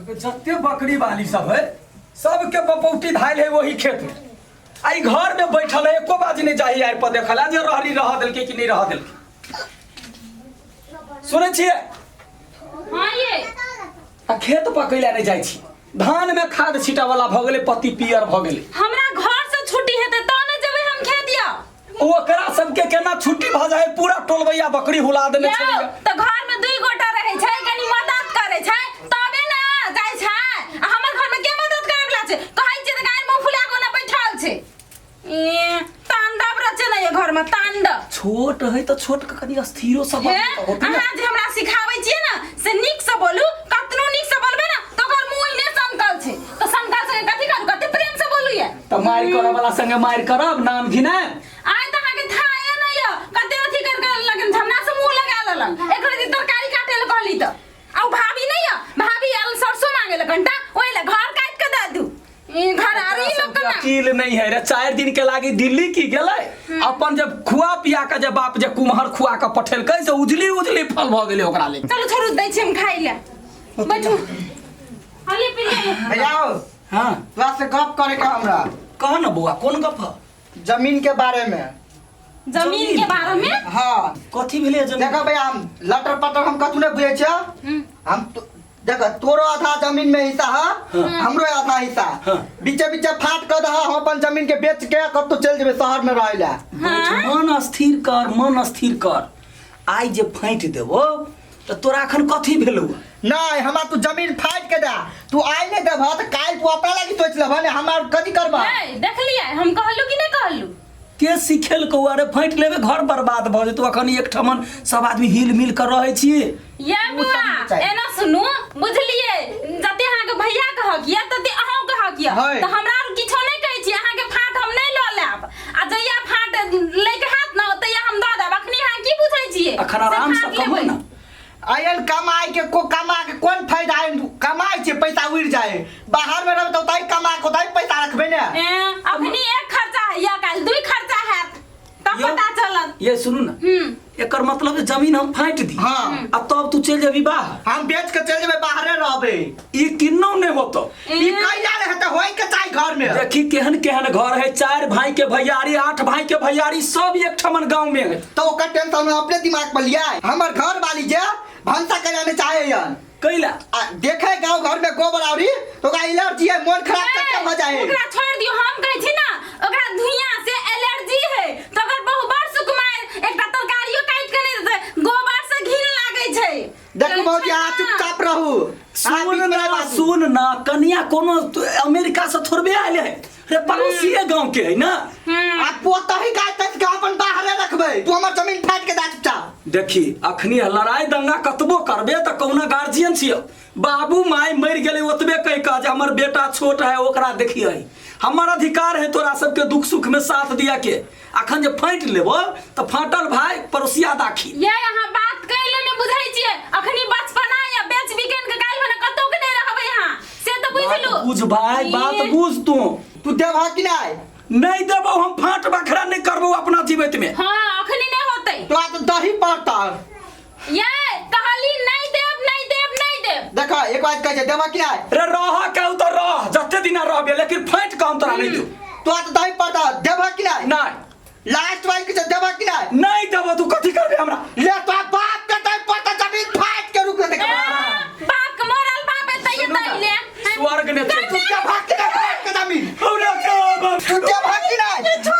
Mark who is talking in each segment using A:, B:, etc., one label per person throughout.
A: जते बकरी वाली सब है सबके बपौटी धायल है वही खेत में। आ ई घर में बैठल है, एको बाजी नहीं जाही आइ पर देखला जे रहरी रह देलकै कि नहीं रह देलकै। सुनै छियै?
B: हाँ ये
A: आ खेत पकैला नहीं जाइ छी, धान में खाद छीटा वाला भऽ गेलै, पत्ती पियर भऽ गेलै।
B: हमरा घर से छुट्टी हेतै त ने जेबै हम खेत या।
A: ओकरा सबके केना छुट्टी भऽ जाइ? पूरा टोलबैया बकरी हुला देने
B: यौ,
A: छलै।
B: त घर में दुई गोटा रहै छै, कनी मदद करै छै तबे ने जाइ छै। आ हमर घर में के मदद करे वाला छै? कहै छियै त गाय मुंह फुला के ओना बैठल छै। ए, तांडव रचे ने ये घर में तांडव।
A: छोट है तऽ छोट के कनी स्थिरो सब
B: हे,
A: होतै ने।
B: अहाँ जे हमरा सिखाबै छियै ने से नीक से बोलू। कतनो नीक से बोलबै ने तऽ ओकर मुंह एहने सनकल छै तऽ सनकल से कथी करू? कते प्रेम से बोलू ये।
A: तऽ मारि करऽ वाला संगे मारि करब, नाम घिनायब।
B: आइ तऽ अहाँके थाहे नहि यऽ, कते अथी कर कर लगन हमरा से मुंह लगा लेलन। एक रति तरकारी काटे लए कहली तऽ आ उ भाभी नहि यऽ, भाभी आयल सरसों मांगे लए कनिटा, ओहि लए घर काटि के दऽ दू। ई घर आर ई लोग
A: सबके
B: केना
A: अकील नहीं है रे। 4 दिन के लागी दिल्ली की गेलै, अपन जब खुआ पिया के जे बाप जे कुम्हर खुआ के पठेलकै से उजली उजली फल भऽ गेलै ओकरा लेल।
B: चलू छोड़ू, दै छी हम खाइ लए, बैठू हले पी लिअ।
C: भैया हो,
A: हाँ।
C: तोरा से गप करे के हमरा।
A: कह न बौआ, कोन गप है?
C: जमीन के बारे में।
B: जमीन के बारे में?
C: हाँ।
A: कथी भेलै जमीन?
C: देखो भैया, हम लटर पटर हम कथू नहीं बुझै छियै। हम तो, देखो तोरो आधा जमीन में हिस्सा है, हमरो आधा हिस्सा। बीचे बीचे फाट कर दह, हम अपन जमीन के बेच के कतौ चल जेबै शहर में रहे ला।
A: बैठ, मन स्थिर कर, मन स्थिर कर। आइ जे फाँटि देबो तऽ तोरा अखन कथी भेलौ?
C: नहीं, हमरा तू जमीन फाट के दे। तू आइ नहीं देबह तऽ काल्हि तू अपना लागी सोच लेबह ने, हमरा कथी करबह?
B: ए, देखलियै हम कहलू कि नहीं कहलू?
A: के सिखेलकौ? अरे फाँटि लेबे घर बर्बाद भऽ जेतौ। अखन एक ठमन सब आदमी हिल मिल कर रहै छी।
B: ये
C: ओ
B: बुआ
C: सब चाही।
B: एना सुनू, बुझलियै? जते अहाँके भैया कहक ये तते अहूँ कहक ये।
C: है।
B: तऽ हमरा आर किछो नहि कहै छी, अहाँके फाट हम नहि लऽ लेब। आ जहिया फाट लैके हैत ने तहिया हम दऽ देब। अखनी अहाँ की बुझै छियै?
A: अखन आराम से
B: फाट
A: कमो
B: लेबै।
A: ने।
C: आयल कमाई के को कमा के कोन फायदा है? कमाई छै पैसा उड़ जाए, बाहर में रहबै तऽ ओतहि कमा के ओतहि पैसा रखबै ने।
B: ए, अखनी एक खर्चा है या काल्हि दुई खर्चा हैत तब
A: यौ।
B: पता चलत।
A: ये सुनू ने, एकर मतलब जे जमीन हम फाँटि दी
C: हाँ।
A: आ तब तू चलि जेबही बाहर?
C: हम बेच के चल जेबै, बाहरे रहबै।
A: ई किन्नौ नहि होतौ।
C: ई कैला रहे तऽ होय के चाही घर में।
A: देखी केहन केहन घर है, 4 भाई के भैयारी, 8 भाई के भैयारी सब एक ठमन गांव में है।
C: तो ओकर टेंशन हम अपने दिमाग पर लिया। हमर घर वाली जे भनसा करे ने चाहे हन।
A: कैला?
C: आ देखे गांव घर में गोबर आवरी तो ओकरा एलर्जी है, मन खराब करके भऽ जाए।
B: ओकरा छोड़ दियो, हम कहै छी ना ओकरा धुइयां से एलर्जी है तो अगर बहु बड़ सुकुमार एकटा तरकारियो काटि के नहीं देतै, गोबर से घिन लागै छै।
C: देखू भौजी, अहाँ चुपचाप रहू, अहाँ
A: सुन
C: बीच में
A: ना
C: नहि बाजू।
A: सुन ना कनिया कोनो अमेरिका से थोड़बे आयल है रे, पड़ोसिए गांव के है ना।
C: आ पोतही गाय तक के अपन बाहरे रखबै, तू हमर जमीन फाटि के जा चुपचाप।
A: देखी अखनी लड़ाई दंगा कतबो करबे तऽ कहुना गार्जियन छियै, बाबू माय मरि गेलै ओतबे कहि कऽ जे हमर बेटा छोट है ओकरा देखियै, हमर अधिकार है तोरा सबके दुख सुख में साथ दिया के। अखन जे फाटि लेबो तऽ फाटल भाय पड़ोसिया दाखिल।
B: ये अहाँ बात कैले ने बुझै छियै, अखनी बचपना या बेच बिकेन के काल्हि भने कतौ के नहीं रहबै अहाँ, से तऽ बुझि
A: बात
B: लू।
A: बुझ भाय, बात बुझ तू।
C: तू देबह कि नहि?
A: नहीं देबो हम, फाट बखरा नहीं करबो अपना जीवित में।
B: हाँ अखनी नहीं होतै।
C: तोरा तऽ दही पड़तौ।
B: ये कहली नहीं देब, नहीं देब, नहीं देब।
C: देखो एक बात कहै छै, देबह कि नहि?
A: रे रह के तो रह, जते दिना रहबे, लेकिन फाटि के हम तोरा नहीं देबो।
C: तोरा तऽ दही पड़तौ, देबह कि नहि?
A: नहीं।
C: लास्ट बार के छै, देबह कि नहि?
A: नहीं देबो, तू कथी करबे हमरा?
C: ले तोरा बाप के दही पड़तौ, जमीन फाटि के रुक देख।
B: ए, बाप के मरल बाप है तैये
A: सुनू ना,
B: तैले।
A: स्वर्ग ने
C: तू देबह कि नहि फाटि के जमीन?
A: हमरा के
C: तू देबह कि नहि? तू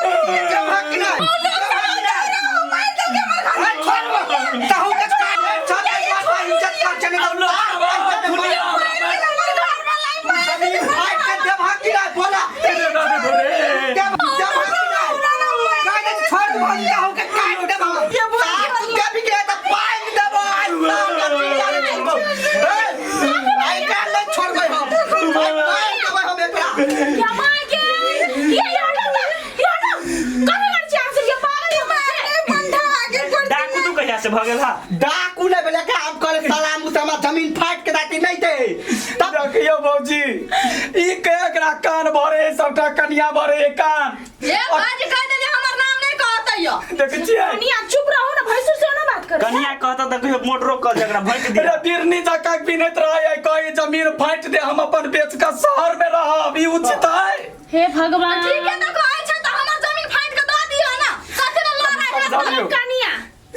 C: देबह कि नहि? देबह कि नहि? अरे छोड़ तहु के काहे छोड़ दे, बाप इज्जत कर चले तो बाप के जमीन फाटि के देबह कि नहि बोला? देबह कि नहि? काहे छोड़ दे, तहु के काट देबह। साफ तू देबी कि नहि तऽ पानि देबह, आइ साफ के चिड़िया रे देबह। ए, आइ काल्हि नहि छोड़बै हम, आइ मारि देबै हम एकरा।
B: या माय के, ये ये हटो ना, ये हटो। कथी करै छी अहाँ सब? ये पागल हो गेल छै।
D: डाकू तू कहिया से भऽ गेल हा?
C: डाकू नहि भेलै, काम करे सलाम उस हमर जमीन फाटि के दाती नहि दे
A: तब देखियौ भौजी, ई के एकरा कान भरे है, सबटा कनिया भरे है कान।
B: ये बाज कह देलियै हमर नाम नहि कहतै। य
A: देखै छियै
B: कनिया चुप रहू ना भैंसुर से ना बात कर
D: कनिया कहता तऽ कहियो मोटरो कऽ दे एकरा भैंक
A: अरे
D: दिया
A: बिरनी जकाँ बिनैत रहै कही जमीन फाटि दे हम अपन बेच कऽ शहर में रहब ई उचित है
B: हे भगवान ठीक है तो कहै छै त हमर जमीन फाटि के दऽ दियौ ना कथि ला लड़ाई
A: समझाबियौ।
B: कनिया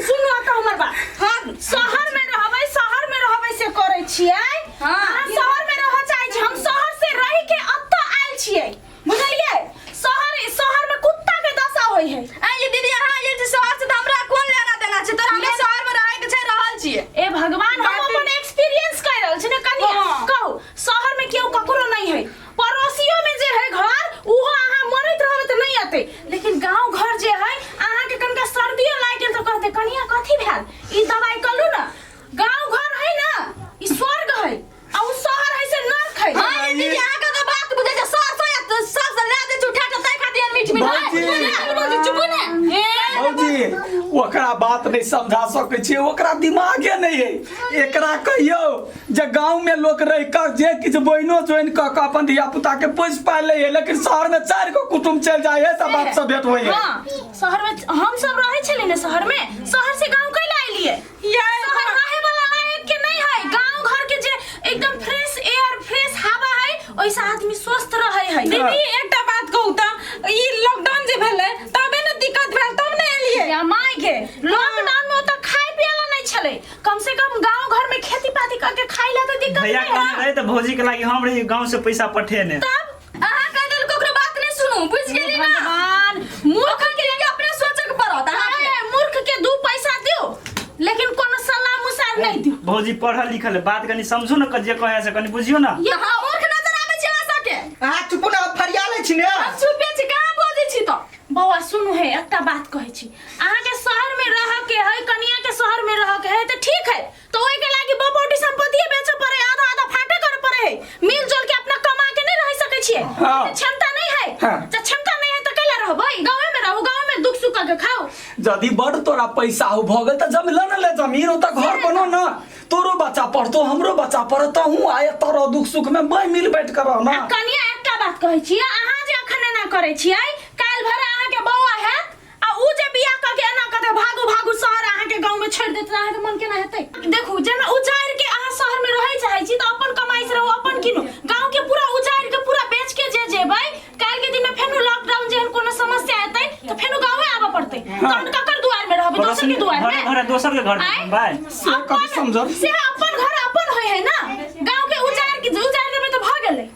B: सुनू तो हमर बात हां शहर में रहबै शहर में रहबै से करै छियै हां शहर में रह चाहै छी हम शहर से रह के अतऽ आयल छियै बुझलियै शहर शहर में कुत्ता के दशा होई है
E: आ ये दीदी अहाँ आयल छी शहर से तऽ हमरा कोन लेना देना छै तोरा हमरा शहर में रहै के छै रहल छियै
B: ए भगवान हम अपन एक्सपीरियंस कर रहल छी ने कनिया
E: हाँ।
B: कहू शहर में केओ ककरो नहीं है पड़ोसियो में जे है घर उहो अहाँ मरैत रहबै तऽ नहीं अतै लेकिन गांव घर जे है अहाँ के कनिका सर्दियो लागि गेल तऽ कहते कनिया कथी भेल ई दवाई कलू ना गांव घर है ना ई स्वर्ग है आ उ शहर है से नर्क है
E: हाँ ये दीदी अहाँ के तऽ बात बुझै छै शहर से या सब से लए दै छै उठा के तै खातिर मीठ मीठ
A: भौजी।
E: भौजी चुप ने
A: भौजी ओकरा बात नहीं समझा सकै छियै ओकरा दिमागे नहीं है एकरा कहियौ जे गाँव में लोक रह कऽ जे किछु बहिनो जोइन कऽ कऽ अपन धिया पुता के पोसि पालि लै है लेकिन शहर में चारि गो कुटुम्ब चलि जाइ है सब बाप से भेंट होइ है
B: हाँ शहर में हम सब रहै छली ने शहर में शहर से गांव कैला एलियै शहर रहे वाला लायक के नहीं है गांव घर के जे एकदम फ्रेश एयर फ्रेश हवा है ओइसे आदमी स्वस्थ रहे है
E: दीदी एकटा बात कहू तऽ ई लॉकडाउन जे भेलै तबे ने दिक्कत भेल तब ने एलियै
B: या माय के लॉकडाउन में ओतऽ खाय पिए ला नहीं छलै कम से कम गांव घर में खेती पाती करके खाय ला तो दिक्कत
D: भैया
B: नहीं
D: कहने
B: है
D: रहे तऽ भौजी के लागी हम रही गाँव से पैसा पठेने
B: तब
E: अहाँ कहि देल ककरो बात नहीं सुनू बुझि गेली ना
B: भगवान मूर्ख
E: के अपने सोचक पड़त अहाँके
B: अरे मूर्ख के दू पैसा दियो लेकिन कोनो सलाह मुसार नहीं दियो
D: भौजी पढ़ल लिखल है बात कनी समझू ने जे कहे से कनी बुझियो ना
E: ये हम मूर्ख नजर आबै छै अहाँ सबके
C: अहाँ चुप ना फरिया लै छी ने
E: हम चुपे छी कहाँ बजै छी तऽ
B: बौआ सुनू हे एकटा बात कहै छी अहाँके शहर में रह के है कनिया के शहर में रह के है तऽ ठीक है तो ओहि के लागी बपौटी संपत्ति बेचे पड़े आधा आधा फाटे करे पड़े है मिल जुल के अपना कमा के नहीं रह सके छियै
A: हाँ।
B: क्षमता नहीं है
A: हाँ।
B: जब क्षमता नहीं है तो कैला रहबै गाँवे में रहू गाँव में दुख सुख करके खाओ
A: यदि बड़ तोरा पैसा हो भऽ गेल तऽ जमीन लऽ ने ले जमीन ओतऽ घर बनो ना तोरो बच्चा पढ़तो हमरो बच्चा पढ़तो हूँ आए तोरो दुख सुख में मैं मिल बैठ कर रहो ना
B: आ कनिया एकटा बात कहै छी अहाँ जे अखन एना करै छियै काल्हि भर अहाँके बौआ हैत आ उ जे बियाह कऽ के एना कहतै भागू भागू शहर अहाँके गाँव में छोड़ि देत अहाँके मन केना हेतै देखू जेना उजाड़ि के अहाँ शहर में रहै चाहै छी तऽ अपन कमाई से रहू अपन कीनू गाँव के पूरा उजाड़ि के पूरा बेच के जे जेबै काल्हि के दिन में फेनो लॉकडाउन जेहन कोनो समस्या हेतै तऽ फेनो गाँवे आबऽ पड़तै तहन ककर दुआर में रहबै दोसर के दुआर
D: घरे
B: में
D: घरे दोसर के घर में
B: आँय?
D: बाय
A: से कभी समझल
B: से अपन घर अपन होइ है ना गाँव के उजाड़ के उजाड़ देबै तऽ भऽ गेलै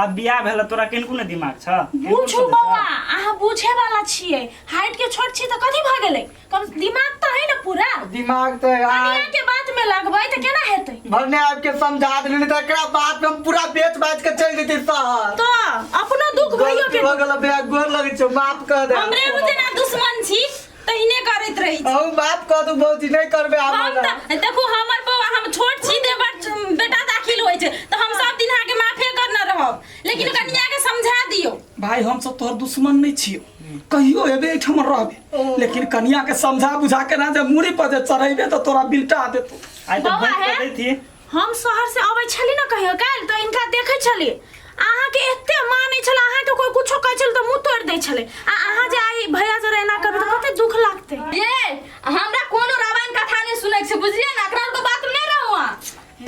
D: आब बियाह भेल तोरा किनको ने दिमाग छ
B: बुझू बौआ अहाँ बुझे वाला छियै हाइट के छोट छी तऽ कथी भऽ गेलै कम दिमाग तऽ है ने पूरा
C: दिमाग तऽ
B: कनिया के बात में लगबै तऽ केना हेतै
C: भरने आबि के समझा देली नहीं तऽ एकरा बात में हम पूरा बेच बाच के चलि जेती शहर
B: तऽ अपनो दुख भइयो
C: गलती
B: के
C: भऽ गेल भैया गोर लगै छौ माफ कर दे
E: हमरे बुझे ना दुश्मन छी तहिने करैत रही छी
C: अहूँ माफ कऽ दू भौजी नहि करबै आब
E: हम तऽ देखू हमर बौआ हम छोट छी देवर बेटा दाखिल होइ छै तऽ हम सब दिन अहाँके माफे करने रहब लेकिन कनिया के समझा दियौ
A: भाई हम सब तोहर दुश्मन नहीं छियो कहियो एबे एहिठाम रहबे लेकिन कनिया के समझा बुझा के ना जे मूड़ी पर जे चढ़ेबे तऽ तोरा बिलटा देतो
D: आइ तऽ
B: बौआ
D: भैंस
B: है?
D: के दैत
B: हम शहर से अबै छली ने कहियो काल्हि तऽ इनका देखै छली अहाँके एते मानै छलै अहाँके कोइ कुछो कहै छलै तऽ मुँह तोड़ि दै छलै आ अहाँ जे आइ भैया जरे एना करबै तऽ कते दुख लागतै
E: ये हमरा कोनो रामायण कथा नहीं सुनै छै बुझलियै ना एकरा आरके बात में नहीं रहू अहाँ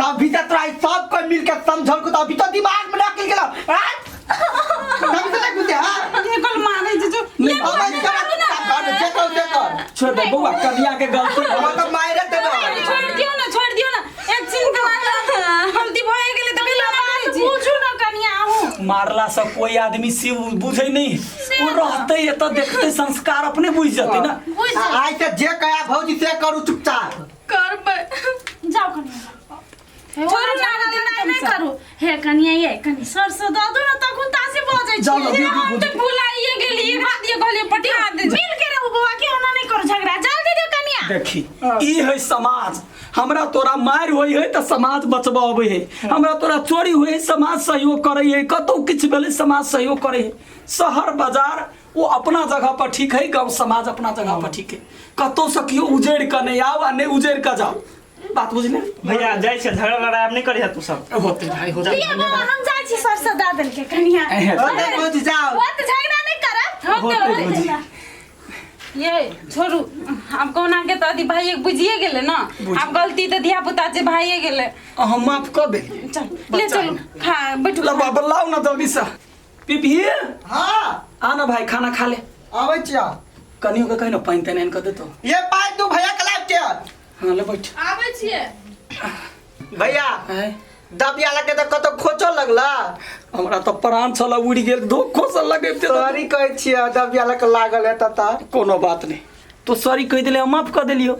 C: तभी तऽ तोरा ई सब कोई मिल के समझल को अभी तो दिमाग में नकल गेलो आय तभी तो नहीं बुझे हां
E: ये कल मानै छै जो
A: नहीं,
C: अब ई कर जे कर जे कर
A: छोड़ दे बौआ कनिया के गलती
C: हम तऽ मारे देबै
E: छोड़ दियौ ना छोड़ दियौ ना एक चीज के गलती भए गेलै तऽ
B: कनिया बात बुझू न कनिया अहूँ
A: मारला से कोई आदमी शिव बुझे नहीं वो रहते एतऽ देखते संस्कार अपने बुझ जते ना
B: बुझ
C: आइ से जे कया भौजी से करू चुपचाप
E: करबै
B: जाओ कनिया
E: छोड़ू ना,
B: लड़ाई नहीं करू हे कनिया ये कनी सरसों दऽ दू ने तखन तासे भऽ जाइ
A: जाओ
B: छै
A: ना, दीदी,
E: हम तऽ भुलाइए गेलियै एकरा दिए कहलियै पठा दे
B: मिल के रहू बौआ के ओना नहीं करू झगड़ा जल्दी दियौ कनिया
A: देखी ई है समाज हमरा तोरा मारि होइ है तऽ समाज बचबऽ अबै है हमरा तोरा चोरी होइ है समाज सहयोग करै है कतौ किछु भेलै समाज सहयोग करै है शहर बाजार ओ अपना जगह पर ठीक है गाँव समाज अपना जगह पर ठीक है कतौ से केओ उजड़ि कऽ नहि आउ आ नहि उजड़ि कऽ जाउ बात बुझले
D: भैया जाइ छै झगड़ा लड़ाई आब नहि करिहे तू सब
A: होते भाई होते
B: लिअ बौआ हम जाइ छी सरसों दऽ देलकै कनिया
A: एहे,
C: होते भौजी जाओ
B: ओ तऽ झगड़ा नहीं करब
A: होते भौजी।
B: ये छोड़ू आब कहुना के तऽ अथी भाइये बुझिए गेलै ने आब गलती तऽ धिया पुता छै भाइये गेलै
A: अहाँ माफ कऽ देलियै
B: चल ले
A: बच्चा
B: चलू खा बैठू
A: ला बाबा लाउ ना जल्दी से पीपी
C: हाँ
A: आ ना भाई खाना खा ले
C: आबै छियै
A: कनियो के कही ना पानि तानि आनि कऽ देतो
C: ये पाइ तू भैया के लाइब के
A: हाँ ले बैठ
B: आबै छियै
C: भैया
A: आँय,
C: दबिया लगे तऽ कतौ खोचो लगला
A: हमरा तऽ प्राण छल उड़ि गेल धोखो से लगैते तऽ
C: सॉरी कहै छियै दबिया लगे लागल हेतै तऽ
A: कोनो बात नहीं तो सॉरी कहि देले हम माफ कऽ देलियो।